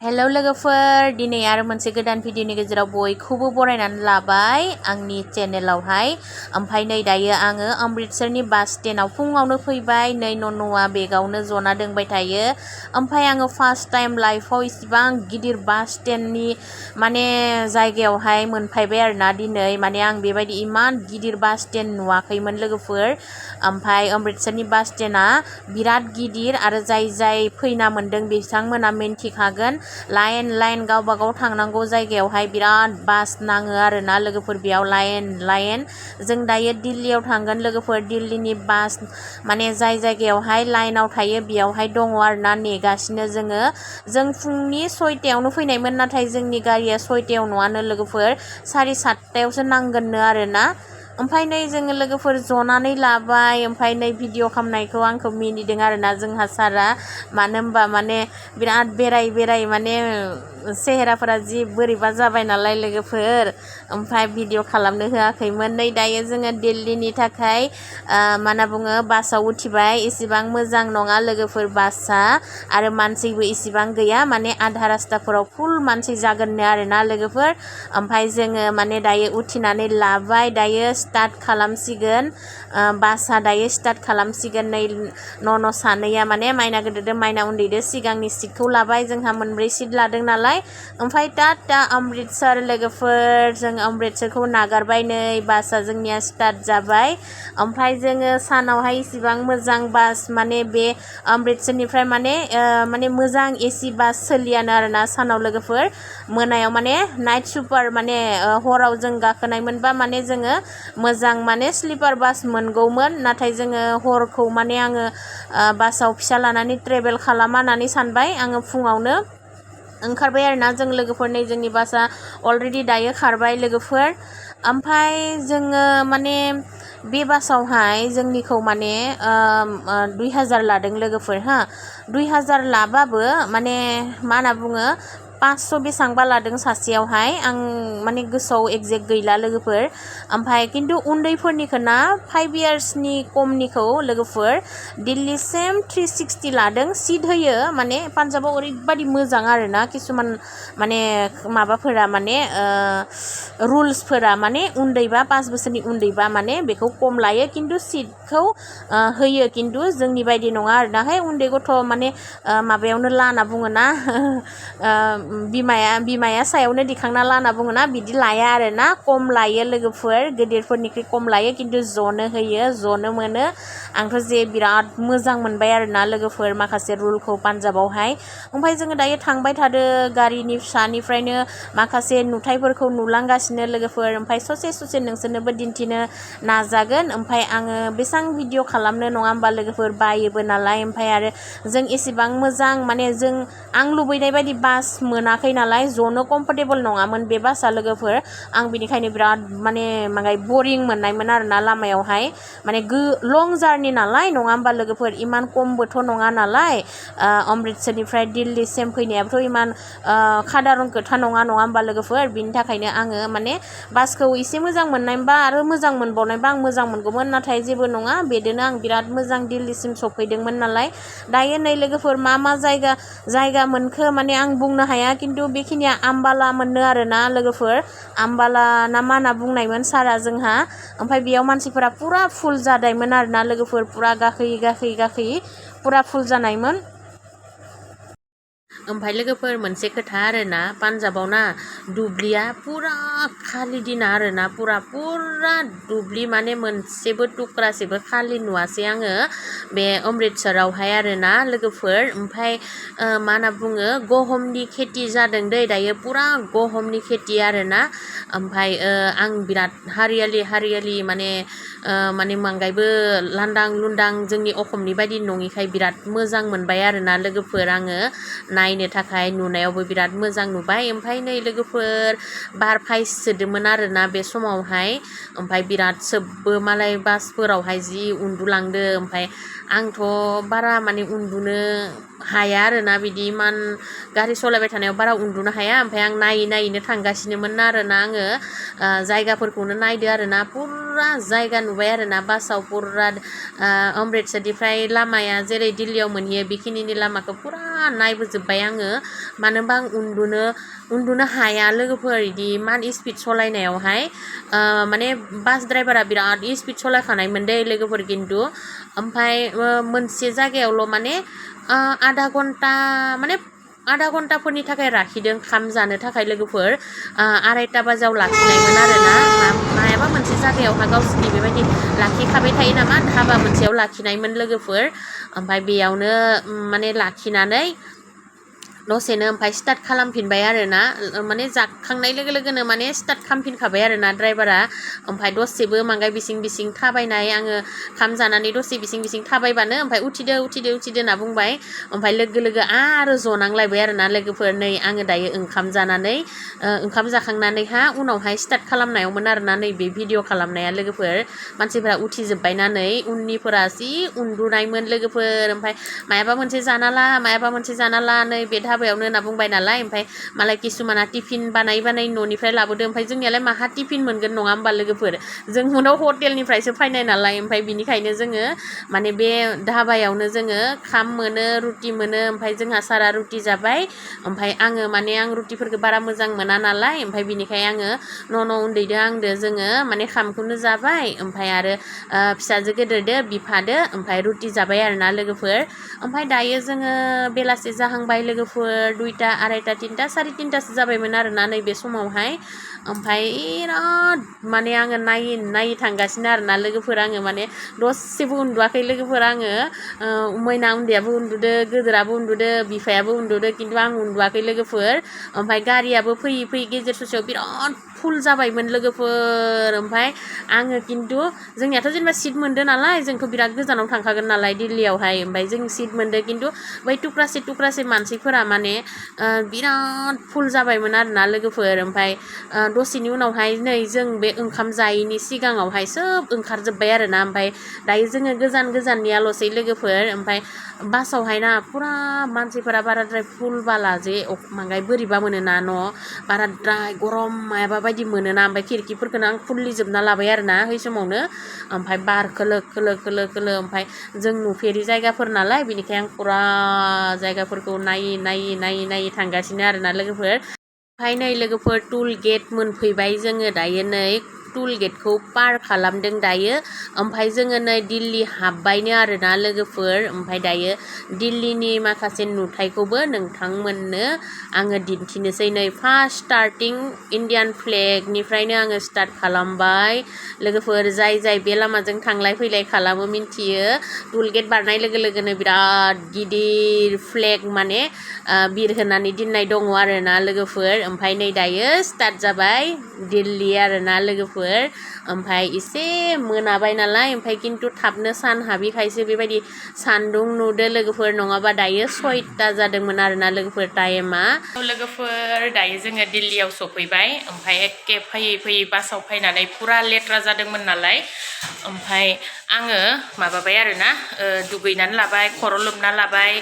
hello लोगोफोर दिनै आरो मोनसे गोदान भिडिअनि गेजेराव बयखौबो बरायनानै लाबाय आंनि चेनेलावहाय ओमफ्राय नै दायो आङो अमृतसरनि बास स्टेन्डआव फुङावनो फैबाय नै न'आ बेगावनो जना दोंबाय थायो ओमफ्राय आङो फार्स्ट टाइम लाइफआव इसिबां गिदिर बास स्टेन्डनि माने जायगायावहाय मोनफैबाय आरोना दिनै माने आं बेबायदि इमान गिदिर बास स्टेन्ड नुवाखैमोन लोगोफोर ओमफ्राय अमृतसरनि बास स्टेन्डआ बिराद गिदिर आरो जाय फैना मोनदों बिथांमोना मिन्थिखागोन लाइन गावबागाव थांनांगौ जायगायावहाय बिराद बास नाङो आरोना लोगोफोर बेयाव लाइन जों दायो दिल्लीयाव थांगोन लोगोफोर दिल्लीनि बास माने जाय जायगायावहाय लाइनाव थायो बेयावहाय दङ आरोना नेगासिनो जों फुंनि 6टायावनो फैनायमोन नाथाय जोंनि गारिया 6टायाव नङानो लोगोफोर 7:30 नांगोननो आरोना ओमफ्राय नै जोङो लोगोफोर जनानै लाबाय ओमफ्राय नै भिडिअ खालामनायखौ आंखौ मिनिदों आरोना जोंहा सारा मानो होनबा माने बिराद बेराय माने सेहेराफोरा जि बोरैबा जाबाय नालाय लोगोफोर ओमफ्राय भिडिअ खालामनो होआखैमोन नै दायो जोङो दिल्लीनि थाखाय मा होनना बुङो बासाव उथिबाय इसिबां मोजां नङा लोगोफोर बासआ आरो मानसिबो इसिबां गैया माने आधा रास्ताफोराव फुल मानसि जागोननो आरोना लोगोफोर ओमफ्राय जोङो माने दायो उथिनानै लाबाय दायो स्टार्ट खालामसिगोन बासआ दायो स्टार्ट खालामसिगोन नै न' सानैया माने माइना गेदेरदो माइना उन्दैदो सिगांनि सिटखौ लाबाय जोंहा मोनब्रै सिट लादों नालाय ओमफ्राय टाटा अमृतसर लोगोफोर जों अमृतसरखौ नागारबाय नै बासआ जोंनिया स्टार्ट जाबाय ओमफ्राय जोङो सानावहाय इसिबां मोजां बास माने बे अमृतसरनिफ्राय माने मोजां एसि बास सोलियानो आरोना सानाव लोगोफोर मोनायाव माने नाइट सुपार माने हराव जों गाखोनायमोनबा माने जोङो मोजां माने स्लिपार बास मोनगौमोन नाथाय जोङो हरखौ माने आङो बासाव फिसा लानानै ट्रेभेल खालामा होननानै सानबाय आङो फुङावनो ओंखारबाय आरोना जों लोगोफोर नै जोंनि बासआ अलरेडि दायो खारबाय लोगोफोर ओमफ्राय जोङो माने बे बासावहाय जोंनिखौ माने 2000 लादों लोगोफोर 2000 लाबाबो माने मा होनना बुङो 500 बेसेबांबा लादों सासेयावहाय आं माने गोसोआव एक्जेक्ट गैला लोगोफोर ओमफ्राय खिन्थु उन्दैफोरनिखौ ना 5 इयार्सनि खमनिखौ लोगोफोर दिल्लीसिम 360 लादों सिट होयो माने पान्जाबाव ओरैबायदि मोजां आरोना किसुमान माने माबाफोरा माने रुल्सफोरा माने उन्दैबा 5 बोसोरनि उन्दैबा माने बेखौ खम लायो खिन्थु सिटखौ होयो खिन्थु जोंनि बायदि नङा आरोना उन्दै गथ' माने माबायावनो लाना बुङोना बिमाया सायावनो दिखांना लाना बुङोना बिदि लाया आरोना खम लायो लोगोफोर गिदिरफोरनिख्रुइ खम लायो खिन्थु जनो होयो जनो मोनो आंथ' जे बिराद मोजां मोनबाय आरोना लोगोफोर माखासे रुलखौ पान्जाबावहाय ओमफ्राय जोङो दायो थांबाय थादो गारिनि फिसानिफ्रायनो माखासे नुथायफोरखौ नुलांगासिनो लोगोफोर ओमफ्राय ससे नोंसोरनोबो दिन्थिनो नाजागोन ओमफ्राय आङो बेसेबां भिडिअ खालामनो नङा होमबा लोगोफोर बायोबो नालाय ओमफ्राय आरो जों एसेबां मोजां माने आं लुबैनाय बायदि बास मोनाखै नालाय जनो कम्फर्टेबल नङामोन बे बासआ लोगोफोर आं बिनिखायनो बिराद माने बरिं मोननायमोन आरोना लामायावहाय माने लं जार्नि नालाय नङा होमबा लोगोफोर इमान खमबोथ' नङा नालाय अमृतसरनिफ्राय दिल्लीसिम फैनायाबोथ' इमान साधारन खोथा नङा होमबा लोगोफोर बिनि थाखायनो आङो माने बासखौ एसे मोजां मोननायबा आरो मोजां मोनबावनायबा आं मोजां मोनगौमोन नाथाय जेबो नङा बेदोनो आं बिराद मोजां दिल्लीसिम सफैदोंमोन नालाय दायो नै लोगोफोर मा जायगा मोनखो माने आं बुंनो हाया खिन्थु बेखिनिया आम्बाला मोननो आरोना लोगोफोर आम्बाला ना मा होनना बुंनायमोन सारा जोंहा ओमफ्राय बेयाव मानसिफोरा पुरा फुल जादोंमोन आरोना लोगोफोर पुरा गाखोयै पुरा फुल जानायमोन ओमफ्राय लोगोफोर मोनसे खोथा आरोना पान्जाबाव ना दुब्लिया पुरा खालि दिना आरोना पुरा दुब्लि माने मोनसेबो टुक्रासेबो खालि नुवासै आङो बे अमृतसरावहाय आरोना लोगोफोर ओमफ्राय मा होनना बुङो गहमनि खेथि जादों दै दायो पुरा गहमनि खेथि आरोना ओमफ्राय आं बिराद हारियालि माने मांगायबो लांदां लुंदां जोंनि असमनि बायदि नङिखाय बिराद मोजां मोनबाय आरोना लोगोफोर आङो नायनो थाखाय नुनायावबो बिराद मोजां नुबाय ओमफ्राय नै लोगोफोर बार फायसोदोंमोन आरोना बे समावहाय ओमफ्राय बिराद सोबबो मालाय बासफोरावहाय जि उन्दुलांदो ओमफ्राय आंथ' बारा माने उन्दुनो हाया आरोना बिदि इमान गारि सालायबाय थानायाव बारा उन्दुनो हाया ओमफ्राय आं नायैनो थांगासिनोमोन आरोना आङो जायगाफोरखौनो नायदो आरोना पुरा जायगा नुबाय आरोना बासाव पुरा अमृतसरनिफ्राय लामाया जेरै दिल्लीयाव मोनहैयो बेखिनिनि लामाखौ पुरा नायबोजोब्बाय आङो मानो होनबा आं उन्दुनो हाया लोगोफोर इदि इमान स्पिड सालायनायावहाय माने बास ड्राइभारा बिराद स्पिड सालायखानायमोन दै लोगोफोर खिन्थु ओमफ्राय मोनसे जायगायावल' माने आधा घन्टाफोरनि थाखाय लाखिदों ओंखाम जानो थाखाय लोगोफोर 2:30 बाजियाव लाखिनायमोन आरोना मायाबा मोनसे जायगायावहा गावसोरनि बेबायदि लाखिखाबाय थायो नामा धाबा मोनसेयाव लाखिनायमोन लोगोफोर ओमफ्राय बेयावनो माने लाखिनानै दसेनो ओमफ्राय स्टार्ट खालामफिनबाय आरोना माने जाखांनाय लोगो लोगोनो माने स्टार्ट खालामफिनखाबाय आरोना ड्राइभारा ओमफ्राय दसेबो मांगाय बिसिं थाबायनाय आङो ओंखाम जानानै दसे बिसिं थाबायबानो ओमफ्राय उथिदो होनना बुंबाय ओमफ्राय लोगो लोगो आरो जनांलायबाय आरोना लोगोफोर नै आङो दायो ओंखाम जाखांनानैहा उनावहाय स्टार्ट खालामनायावमोन आरोना नैबे भिडिअ खालामनाया लोगोफोर मानसिफोरा उथिजोब्बायना नै उननिफोरा जि उन्दुनायमोन लोगोफोर ओमफ्राय मायाबा मोनसे जाना ला नै बे धाबायावनो होनना बुंबाय नालाय ओमफ्राय मालाय किसुमाना टिफिन बानाय न'निफ्राय लाबोदो ओमफ्राय जोंनियालाय माहा टिफिन मोनगोन नङा होमबा लोगोफोर जों उनाव हटेलनिफ्रायसो फैनाय नालाय ओमफ्राय बिनिखायनो जोङो माने बे धाबायावनो जोङो खाम मोनो रुटि मोनो ओमफ्राय जोंहा सारा रुटि जाबाय ओमफ्राय आं रुटिफोरखौ बारा मोजां मोना नालाय ओमफ्राय बिनिखाय आङो न' उन्दैदो आंदो जोङो माने खामखौनो जाबाय ओमफ्राय आरो फिसाजो गेदेरदो बिफादो ओमफ्राय रुटि जाबाय आरोना लोगोफोर ओमफ्राय दायो जोङो बेलासि जाहांबाय लोगोफोर 2टा 2:30 3टा 3:30सो जाबायमोन आरोना नैबे समावहाय ओमफ्राय बिराद माने आङो नायै थांगासिनो आरोना लोगोफोर आङो माने दसेबो उन्दुवाखै लोगोफोर आङो मैना उन्दैयाबो उन्दुदो गोदोराबो उन्दुदो बिफायाबो उन्दुदो खिन्थु आं उन्दुवाखै लोगोफोर ओमफ्राय गारियाबो फैयै गेजेर ससेयाव बिराद फुल जाबायमोन लोगोफोर ओमफ्राय आङो खिन्थु जोंनियाथ' जेनेबा सिट मोनदो नालाय जोंथ' बिराद गोजानाव थांखागोन नालाय दिल्लीयावहाय ओमफ्राय जों सिट मोनदो खिन्थु बै टुक्रासे मानसिफोरा माने बिराद फुल जाबायमोन आरोना लोगोफोर ओमफ्राय दसेनि उनावहाय नै जों बे ओंखाम जायैनि सिगाङावहाय सोब ओंखारजोब्बाय आरोना ओमफ्राय दायो जोङो गोजाननियाल'सै लोगोफोर ओमफ्राय बासावहाय ना पुरा मानसिफोरा बाराद्राय फुल बाला जे मांगाय बोरैबा मोनोना बाराद्राय गरम मायाबा बायदि मोनोना ओमफ्राय खिरखिफोरखौनो आं खुलिजोबना लाबाय आरोना बै समावनो ओमफ्राय बार खोलो ओमफ्राय जों नुफेरि जायगाफोर नालाय बिनिखाय आं पुरा जायगाफोरखौ नायै थांगासिनो आरोना लोगोफोर ओमफ्राय नै लोगोफोर टुल गेट मोनफैबाय जोङो दायो नै टुल गेटखौ पार खालामदों दायो ओमफ्राय जोङो नै दिल्ली हाबबायनो आरोना लोगोफोर ओमफ्राय दायो दिल्लीनि माखासे नुथायखौबो नोंथांमोननो आङो दिन्थिनोसै नै फार्स्ट स्टार्टिं इण्डियान फ्लेगनिफ्रायनो आङो स्टार्ट खालामबाय लोगोफोर जाय बे लामाजों थांलाय फैलाय खालामो मिन्थियो टुल गेट बारनाय लोगो लोगोनो बिराद गिदिर फ्लेग माने बिरहोनानै दोननाय दङ आरोना लोगोफोर ओमफ्राय नै दायो स्टार्ट जाबाय दिल्ली आरोना लोगोफोर ओमफ्राय एसे मोनाबाय नालाय ओमफ्राय खिन्थु थाबनो सान हाबिखायसो बेबायदि सान्दुं नुदो लोगोफोर नङाबा दायो 6टा जादोंमोन आरोना लोगोफोर टाइमा लोगोफोर दायो जोङो दिल्लीयाव सफैबाय ओमफ्राय एखे फैयै बासाव फैनानै पुरा लेथ्रा जादोंमोन नालाय ओमफ्राय आङो माबाबाय आरोना दुगैनानै लाबाय खर' लोबना लाबाय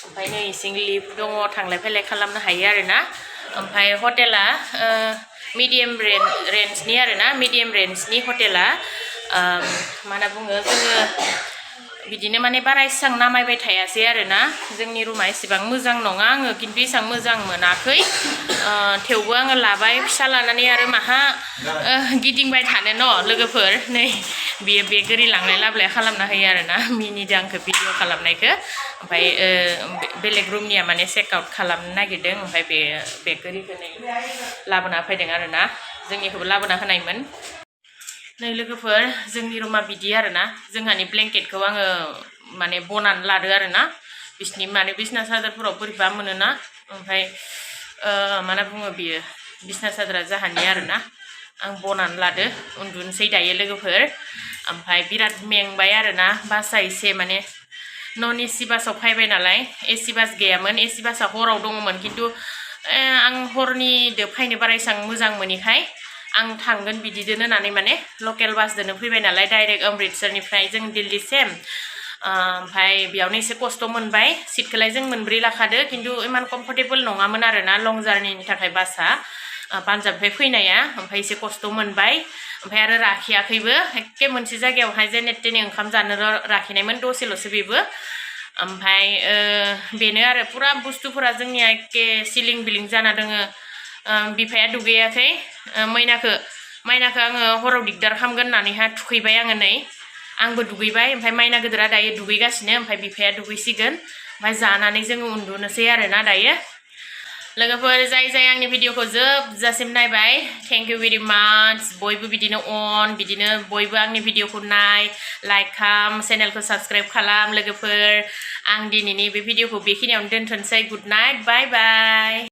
ओमफ्राय नै इसिं लिफ्ट दङ थांलाय फैलाय खालामनो हायो आरोना ओमफ्राय हटेला मिडियाम रेन्जनि आरोना मिडियाम रेन्जनि हटेला मा होनना बुङो जोङो बिदिनो माने बारा एसेबां नामायबाय थायासै आरोना जोंनि रुमा एसेबां मोजां नङा आङो खिन्थु एसेबां मोजां मोनाखै थेवबो आङो लाबाय फिसा लानानै आरो माहा गिदिंबाय थानो न' लोगोफोर नै बियो बेग ओरि लांलाय लाबोलाय खालामना होयो आरोना मिनिदों आंखौ भिडिअ खालामनायखौ ओमफ्राय बेलेग रुमनिया माने चेक आउट खालामनो नागिरदों ओमफ्राय बे बेग ओरिखौ नै लाबोना फैदों आरोना जोंनिखौबो लाबोना होनायमोन नै लोगोफोर जोंनि रुमा बिदि आरोना जोंहानि ब्लेंकेटखौ आङो माने बनानै लादो आरोना बिसिनि माने बिसना सादरफोराव बोरैबा मोनोना ओमफ्राय मा होनना बुङो बियो बिसना सादरा जाहानि आरोना आं बनानै लादो उन्दुनोसै दायो लोगोफोर ओमफ्राय बिराद मेंबाय आरोना बासा एसे माने नन एसि बासाव फैबाय नालाय एसि बास गैयामोन एसि बासा हराव दङमोन खिन्थु आं हरनिदो फैनो बारा एसेबां मोजां मोनिखाय आं थांगोन बिदिदोनो होननानै माने लकेल बासदोनो फैबाय नालाय डाइरेक्ट अमृतसरनिफ्राय जों दिल्लीसिम ओमफ्राय बेयावनो एसे खस्थ' मोनबाय सिटखौलाय जों मोनब्रै लाखादो खिन्थु इमान कम्फर्टेबल नङामोन आरोना लं जार्निनि थाखाय बासआ पान्जाबनिफ्राय फैनाया ओमफ्राय एसे खस्थ' मोनबाय ओमफ्राय आरो राखियाखैबो एखे मोनसे जायगायावहाय जेने तेने ओंखाम जानो राखिनायमोन दसेल'सो बेबो ओमफ्राय बेनो आरो पुरा बुस्थुफोरा जोंनिया एखे सिलिं बिलिं जाना दोङो बिफाया दुगैयाखै माइनाखौ आङो हराव दिगदार खालामगोन होननानैहा थुखैबाय आङो नै आंबो दुगैबाय ओमफ्राय माइना गोदोरा दायो दुगैगासिनो ओमफ्राय बिफाया दुगैसिगोन ओमफ्राय जानानै जोङो उन्दुनोसै आरोना दायो लोगोफोर जाय आंनि भिडिअखौ जोबजासिम नायबाय थेंक इउ भेरि माच बयबो बिदिनो बिदिनो बयबो आंनि भिडिअखौ नाय लाइक खालाम चेनेलखौ साबस्क्राइब खालाम लोगोफोर आं दिनैनि बे भिडिअखौ बेखिनियावनो दोनथ'नोसै गुड नाइट बाय बाय